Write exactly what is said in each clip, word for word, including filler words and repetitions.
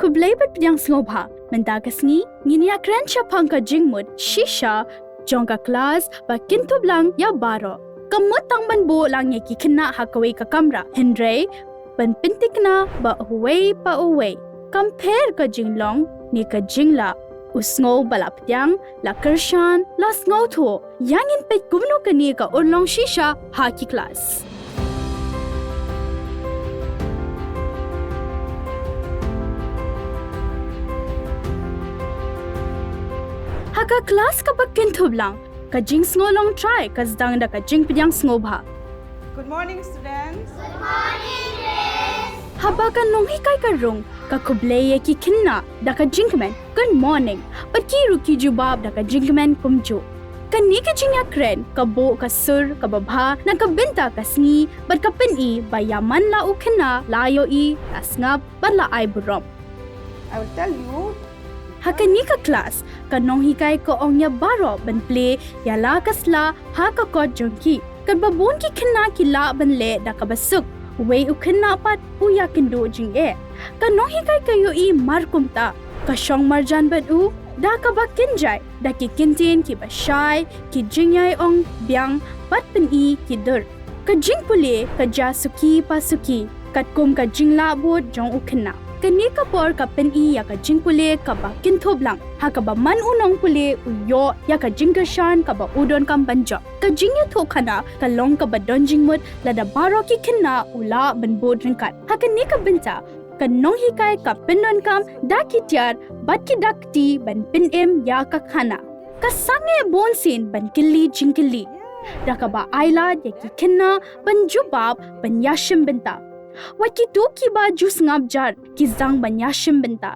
Khublei bad pdiang sngewbha. Mynta ka sngi ngin ïakren shaphang ka jingmut shisha jong ka klas ba kynthup lang ïa baroh. Ka mut tang ban buh lang ïa ki khynnah ha kawei ka kamra, hynrei ban pyntikna ba uwei pa uwei. Kam pher ka jinglong ne ka jinglah, u sngew ba la pdiang, la kyrshan, la sngewthuh. Ïa ngin peit kumno kane ka urlong shisha ha ki klas. Ha ka klas kaba kynthup lang, ka jingsngew long trai ka sdang da ka jingpdiang sngewbha. Good morning, students. Haba ka nonghikai ka rung, ka khublei ïa ki khynnah da ka jingkmen, "Good morning." Bad ki ruh ki jubab da ka jingkmen kumjuh. Kane ka jingïakren ka buh ka sur kaba bha na ka bynta ka sngi bad ka pyni ba ïa man la u khynnah la ïohi, la sngap bad la ai burom. I will tell you. Ha kane ka klas, ka nonghikai ka ong ïa baroh ban plie ïa la ka sla ha ka kot jong ki. Katba bun ki khynnah ki lah ban leh da kaba suk, uwei u khynnah pat u ïakynduh jingeh. Ka nonghikai ka ïohi mar kumta, ka shong marjan bad u da kaba kynjai da ki kyntien kiba shai, ki jingïai ong biang bad pyni ki dur. Ka jingpule ka jia suki pa suki katkum ka jinglah bud jong u khynnah. Kane ka por ka pyni ïa ka jingpule kaba kynthup lang, ha kaba man u nongpule u ïoh ïa ka jingkyrshan kaba u donkam ban jop. Ka jingïathuhkhana ka long kaba don jingmut lada baroh ki khynnah u lah ban bud ryngkat. Ha kane ka bynta, ka nonghikai ka pyndonkam da ki tiar bad ki dak kti ban pynim ïa ka khana. Ka sangeh bunsien ban kylli jingkylli, da kaba ai lad ïa ki khynnah ban jubab ban ïashim bynta. Wat kito kiba ju sngap jar ki sdang ban ïashim bynta.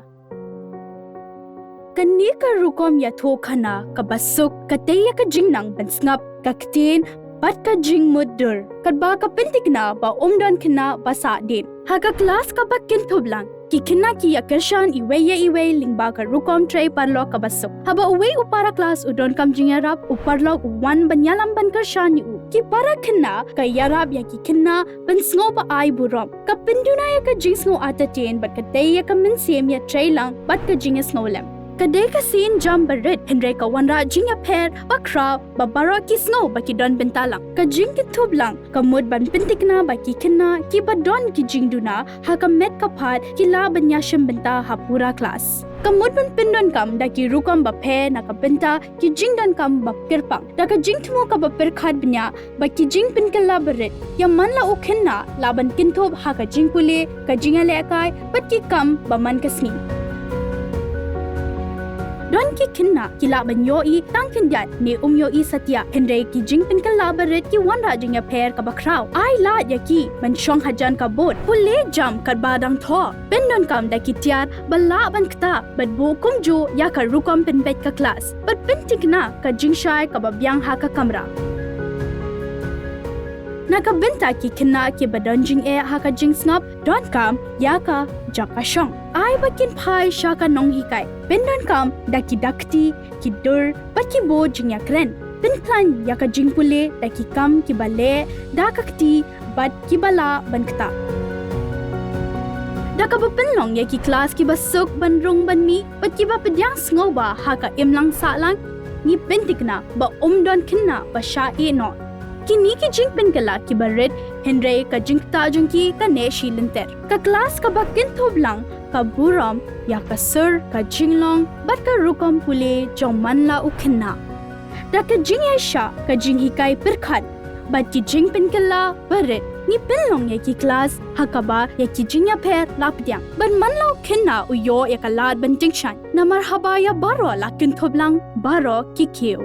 Kane ka rukom ïathuhkhana kaba suk ka tei ïa ka jingnang ban sngap, ka ktien bad ka jingmutdur. Katba ka pyntikna ba ym don khynnah ba sahdien. Ha ka klas kaba kynthup lang, ki khynnah ki ïakyrshan iwei ïa iwei lyngba ka rukom trei paralok kaba suk. Haba uwei u para klas u donkam jingïarap, u paralok u wan ban ïalam ban kyrshan ïa u. Ki para khynnah ka ïarap ïa ki khynnah ban sngew ba ai burom. Ka pynduna ïa ka jingsngew entertain bad ka tei ïa ka mynsiem ïatrei lang bad ka jingïasngewlem. Ka dei ka sien jam ba rit, hynrei ka wanrah jingïapher ba khraw ba baroh ki sngew ba ki don bynta lang. Ka jingkynthup lang ka mut ban pyntikna ba ki khynnah kiba don ki jingduna ha ka met ka phad ki lah ban ïashim bynta ha pura klas. Ka mut ban pyndonkam da ki rukom bapher na ka bynta ki jingdonkam ba kyrpang. Da ka jingthmu kaba pyrkhat bniah ba ki jingpynkylla barit, ïa man la u khynnah lah ban kynthup ha ka jingpule, ka jingïalehkai bad ki kam ba man ka sngi. Don ki khynnah ki lah ban ïohi tang khyndiat ne ym ïohi satia, hynrei ki jingpynkylla barit ki wanrah jingïapher kaba khraw. Ai lad ïa ki ban shong hajan ka board, pule jam katba dang thoh, pyndonkam da ki tiar ba lah ban ktah bad buh kumjuh ïa ka rukom pynbeit ka klas bad pyntikna ka jingshai kaba biang ha ka kamra. Na ka bynta ki khynnah kiba don jingeh ha ka jingsngap, donkam ïa ka jaka shong. Ai ba kin phai sha ka nonghikai, pyndonkam da ki dak kti, ki dur bad ki board jingïakren. Pynkhlaiñ ïa ka jingpule da ki kam kiba leh da ka kti bad kiba lah ban ktah. Da kaba pynlong ïa ki klas kiba suk ban rung ban mih bad kiba pdiang sngewbha ha ka imlang sahlang, ngi pyntikna ba ym don khynnah ba shah ïeh noh. Kine ki jingpynkylla kiba rit, hynrei ka jingktah jong ki ka neh shi lynter. Ka klas kaba kynthup lang ka burom ïa ka sur, ka jinglong bad ka rukom pule jong man la u khynnah. Da ka jingïaishah, ka jinghikai pyrkhat bad ki jingpynkylla barit, ngi pynlong ïa ki klas ha kaba ïa ki jingïapher la pdiang. Bad man la u khynnah u ïoh ïa ka lad ban tyngshaiñ. Namar haba ïa baroh la kynthup lang, baroh ki kiew.